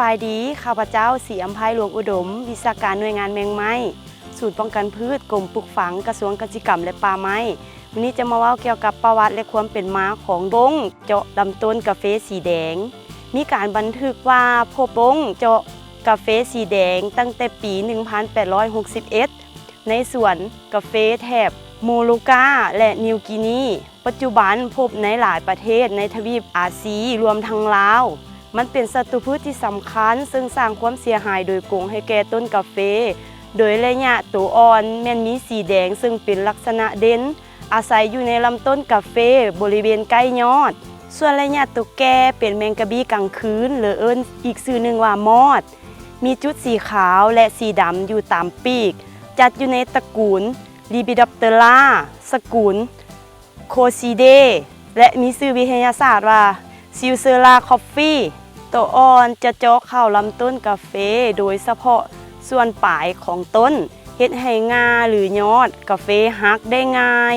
ບາຍດີ, ຂ້າພະເຈົ້າ ສີອຳໄພ ຫຼວງອຸດົມ, ວິຊາການໜ່ວຍງານແມງໄມ້, ສູນປ້ອງກັນພືດ, ກົມປູກຝັງ, ກະຊວງກະສິກຳ ແລະ ປ່າໄມ້. ມື້ນີ້ຈະມາເວົ້າກ່ຽວກັບປະຫວັດ ແລະ ຄວາມເປັນມາຂອງບົ້ງເຈາະລຳຕົ້ນກາເຟສີແດງ. ມີການບັນທຶກວ່າພົບບົ້ງເຈາະກາເຟສີແດງຕັ້ງແຕ່ປີໜຶ່ງພັນແປດຮ້ອຍຫົກສິບເອັດ ໃນສວນກາເຟແຖບໂມໂລກາ ແລະ ນິວກີນີ. ປັດຈຸບັນພົບໃນຫຼາຍປະເທດໃນທະວີບອາຊີ ລວມທັງລາວ. ມັນເປັນສັດຕູພືດທີ່ສຳຄັນ ເຊິ່ງສ້າງຄວາມເສຍຫາຍໂດຍກົງໃຫ້ແກ່ຕົ້ນກາເຟ, ໂດຍໄລຍະໂຕອ່ອນແມ່ນມີສີແດງ ເຊິ່ງເປັນລັກສະນະເດັ່ນ, ອາໄສຢູ່ໃນລຳຕົ້ນກາເຟບໍລິເວນໃກ້ຍອດ. ສ່ວນໄລຍະໂຕແກ່ເປັນແມງກະບີ້ກາງຄືນ ຫຼືເອີ້ນອີກຊື່ໜຶ່ງວ່າມອດ, ມີຈຸດສີຂາວ ແລະ ສີດຳຢູ່ຕາມປີກ, ຈັດຢູ່ໃນຕະກູນ Lepidoptera, ສະກຸນ Coccidae ແລະ ມີຊື່ວິທະຍາສາດວ່າ Silsera coffeei. ໂຕອ່ອນຈະເຈາະເຂົ້າລຳຕົ້ນກາເຟ, ໂດຍສະເພາະສ່ວນປາຍຂອງຕົ້ນ, ເຮັດໃຫ້ງ່າ ຫຼື ຍອດກາເຟຫັກໄດ້ງ່າຍ.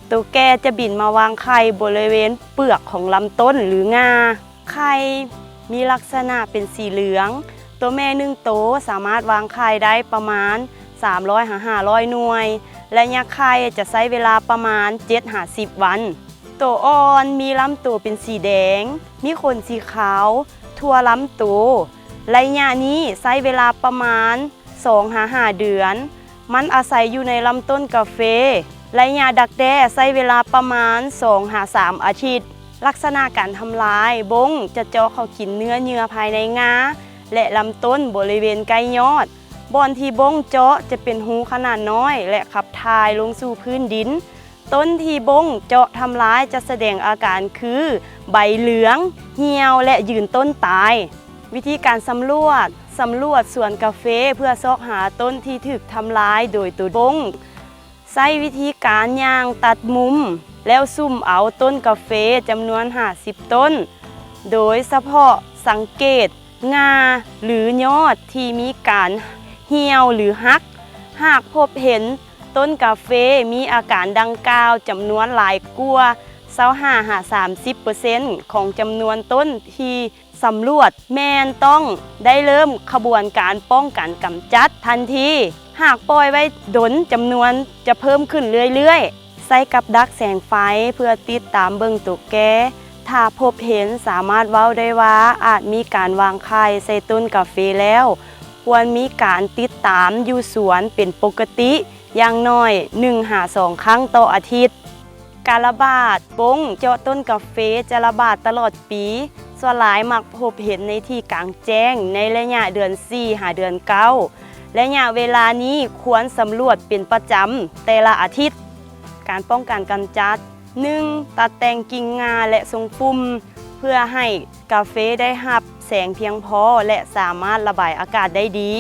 ໂຕແກ່ຈະບິນມາວາງໄຂ່ບໍລິເວນເປືອກຂອງລຳຕົ້ນ ຫຼື ງ່າ. ໄຂ່ມີລັກສະນະເປັນສີເຫຼືອງ. ໂຕແມ່ໜຶ່ງໂຕສາມາດວາງໄຂ່ໄດ້ປະມານສາມຮ້ອຍຫາຫ້າຮ້ອຍໜ່ວຍ. ໄລຍະໄຂ່ຈະໃຊ້ເວລາປະມານເຈັດຫາສິບວັນ. ໂຕອ່ອນມີລຳໂຕເປັນສີແດງ, ມີຂົນສີຂາວທົ່ວລຳໂຕ. ໄລຍະນີ້ໃຊ້ເວລາປະມານ ສອງຫາຫ້າເດືອນ. ມັນອາໄສຢູ່ໃນລຳຕົ້ນກາເຟ. ໄລຍະດັກແດ້ໃຊ້ເວລາປະມານສອງຫາສາມອາທິດ. ລັກສະນະການທຳລາຍ, ບົ້ງຈະເຈາະເຂົ້າກິນເນື້ອເຍື່ອພາຍໃນງ່າ ແລະ ລຳຕົ້ນບໍລິເວນໃກ້ຍອດ. ບ່ອນທີ່ບົ້ງເຈາະຈະເປັນຮູຂະໜາດນ້ອຍ ແລະ ຂັບຖ່າຍລົງສູ່ພື້ນດິນ. ຕົ້ນທີ່ບົ້ງເຈາະທຳລາຍຈະສະແດງອາການຄື ໃບເຫຼືອງ, ຫ່ຽວ ແລະ ຢືນຕົ້ນຕາຍ. ວິທີການສຳຫຼວດ, ສຳຫຼວດສວນກາເຟເພື່ອຊອກຫາຕົ້ນທີ່ຖືກທຳລາຍໂດຍໂຕບົ້ງ. ໃຊ້ວິທີການຍ່າງຕັດມຸມ ແລ້ວສຸ່ມເອົາຕົ້ນກາເຟຈຳນວນຫ້າສິບຕົ້ນ, ໂດຍສະເພາະສັງເກດ ງ່າ ຫຼື ຍອດທີ່ມີການຫ່ຽວ ຫຼື ຫັກ. ຫາກພົບເຫັນຕົ້ນກາເຟມີອາການດັ່ງກ່າວຈຳນວນຫຼາຍກວ່າຊາວຫ້າຫາສາມສິບເປີເຊັນຂອງຈຳນວນຕົ້ນທີ່ສຳຫຼວດ, ແມ່ນຕ້ອງໄດ້ເລີ່ມຂະບວນການປ້ອງກັນກຳຈັດທັນທີ. ຫາກປ່ອຍໄວ້ດົນ, ຈຳນວນຈະເພີ່ມຂຶ້ນເລື້ອຍໆ. ໃຊ້ກັບດັກແສງໄຟເພື່ອຕິດຕາມເບິ່ງໂຕແກ່. ຖ້າພົບເຫັນ, ສາມາດເວົ້າໄດ້ວ່າອາດມີການວາງໄຂ່ໃສ່ຕົ້ນກາເຟແລ້ວ. ຄວນມີການຕິດຕາມຢູ່ສວນເປັນປົກກະຕິ, ຢ່າງໜ້ອຍໜຶ່ງຫາສອງຄັ້ງຕໍ່ອາທິດ. ການລະບາດ, ບົ້ງເຈາະຕົ້ນກາເຟຈະລະບາດຕະຫຼອດປີ. ສ່ວນຫຼາຍມັກພົບເຫັນໃນທີ່ກາງແຈ້ງໃນໄລຍະເດືອນສີ່ຫາເດືອນເກົ້າ. ໄລຍະເວລານີ້ຄວນສຳຫຼວດເປັນປະຈຳແຕ່ລະອາທິດ. ການປ້ອງກັນກຳຈັດ, ໜຶ່ງ ຕັດແຕ່ງກິ່ງງ່າ ແລະ ຊົງປຸ່ມ ເພື່ອໃຫ້ກາເຟໄດ້ຮັບແສງພຽງພໍ ແລະ ສາມາດລະບາຍອາກາດໄດ້ດີ.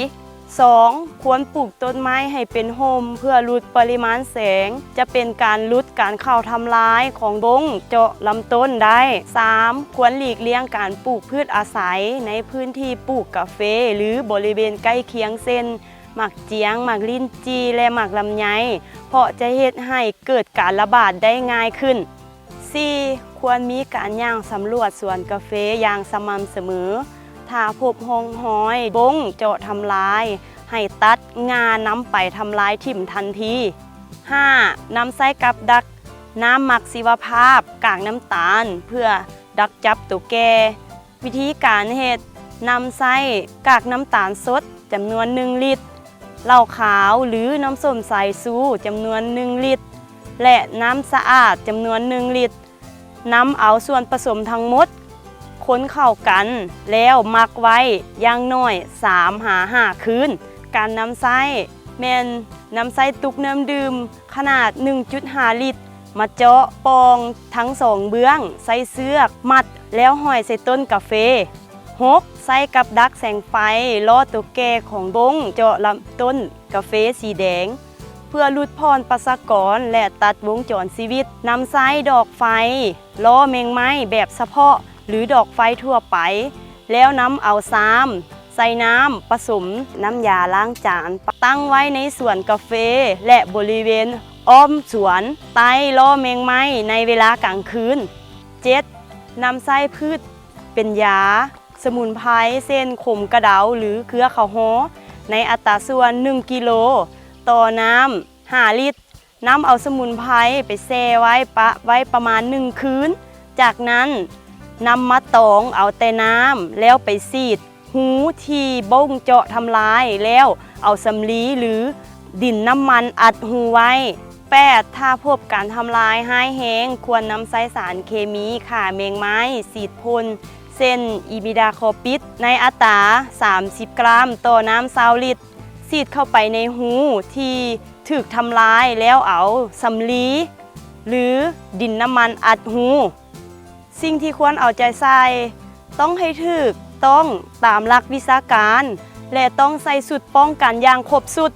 ສອງ ຄວນປູກຕົ້ນໄມ້ໃຫ້ເປັນຮົ່ມເພື່ອຫຼຸດປະລິມານແສງ, ຈະເປັນການຫຼຸດການເຂົ້າທຳລາຍຂອງບົ້ງເຈາະລຳຕົ້ນໄດ້. ສາມ ຄວນຫຼີກລ່ຽງການປູກພືດອາໄສໃນພື້ນທີ່ປູກກາເຟ ຫຼື ບໍລິເວນໃກ້ຄຽງ ເຊັ່ນ ໝາກຈຽງ, ໝາກລິ້ນຈີ່ ແລະ ໝາກລຳໄຍ, ເພາະຈະເຮັດໃຫ້ເກີດການລະບາດໄດ້ງ່າຍຂຶ້ນ. ສີ່ ຄວນມີການຍ່າງສຳຫຼວດສວນກາເຟຢ່າງສະໝ່ຳສະເໝີ. ຖ້າພົບຮ່ອງຮອຍບົ້ງເຈາະທຳລາຍ, ໃຫ້ຕັດງ່ານຳໄປທຳລາຍຖິ້ມທັນທີ. ຫ້າ ນຳໃຊ້ກັບດັກນ້ຳໝັກຊີວະພາບ, ກາກນ້ຳຕານ ເພື່ອດັກຈັບໂຕແກ່. ວິທີການເຮັດ, ນຳໃຊ້ກາກນ້ຳຕານສົດຈຳນວນໜຶ່ງລິດ, ເຫຼົ້າຂາວ ຫຼື ນ້ຳສົ້ມສາຍຊູຈຳນວນໜຶ່ງລິດ ແລະ ນ້ຳສະອາດຈຳນວນໜຶ່ງລິດ. ນຳເອົາສ່ວນປະສົມທັງໝົດ ຄົນເຂົ້າກັນ ແລ້ວໝັກໄວ້ຢ່າງໜ້ອຍສາມຫາຫ້າຄືນ. ການນຳໃຊ້ແມ່ນນຳໃຊ້ຕຸກນ້ຳດື່ມ ຂະໜາດໜຶ່ງຈຸດຫ້າລິດ ມາເຈາະປ່ອງທັງສອງເບື້ອງ, ໃຊ້ເຊືອກມັດ ແລ້ວຫ້ອຍໃສ່ຕົ້ນກາເຟ. ຫົກ ໃຊ້ກັບດັກແສງໄຟ ລໍ້ຕົວແກ່ຂອງບົ້ງເຈາະລຳຕົ້ນກາເຟສີແດງ ເພື່ອຫຼຸດຜ່ອນປະຊາກອນ ແລະ ຕັດວົງຈອນຊີວິດ. ນຳໃຊ້ດອກໄຟລໍ້ແມງໄມ້ແບບສະເພາະ ຫຼື ດອກໄຟທົ່ວໄປ, ແລ້ວນຳເອົາຊາມ ໃສ່ນ້ຳປະສົມນ້ຳຢາລ້າງຈານ ຕັ້ງໄວ້ໃນສວນກາເຟ ແລະ ບໍລິເວນອ້ອມສວນ ໃຕ້ລໍ້ແມງໄມ້ໃນເວລາກາງຄືນ. ເຈັດ ນຳໃຊ້ພືດເປັນຢາ ສະໝຸນໄພ ເຊັ່ນ ຂົມກະເດົາ ຫຼື ເຄືອເຂົ້າຫໍ່ ໃນອັດຕາສ່ວນໜຶ່ງກິໂລຕໍ່ນ້ຳຫ້າລິດ. ນຳເອົາສະໝຸນໄພໄປແຊ່ໄວ້ປະໄວ້ປະມານໜຶ່ງຄືນ. ຈາກນັ້ນນຳມາຕອງເອົາແຕ່ນ້ຳ ແລ້ວໄປສີດຮູທີ່ບົ່ງເຈາະທຳລາຍ ແລ້ວເອົາສຳລີຫຼືດິນນ້ຳມັນອັດຮູໄວ້. ແປດ ຖ້າພົບການທຳລາຍຮ້າຍແຮງ ຄວນນຳໃຊ້ສານເຄມີຂ້າແມງໄມ້ສີດພົ່ນ ເຊັ່ນ ອີມິດາຄໍປິດ ໃນອັດຕາສາມສິບກຣາມຕໍ່ນ້ຳຊາວລິດ ສີດເຂົ້າໄປໃນຮູທີ່ຖືກທຳລາຍ ແລ້ວເອົາສຳລີ ຫຼື ດິນນ້ຳມັນອັດຮູ. ສິ່ງທີ່ຄວນເອົາໃຈໃສ່ ຕ້ອງໃຫ້ຖືກຕ້ອງຕາມຫຼັກວິຊາການ ແລະ ຕ້ອງໃສ່ຊຸດປ້ອງກັນຢ່າງຄົບຊຸດ.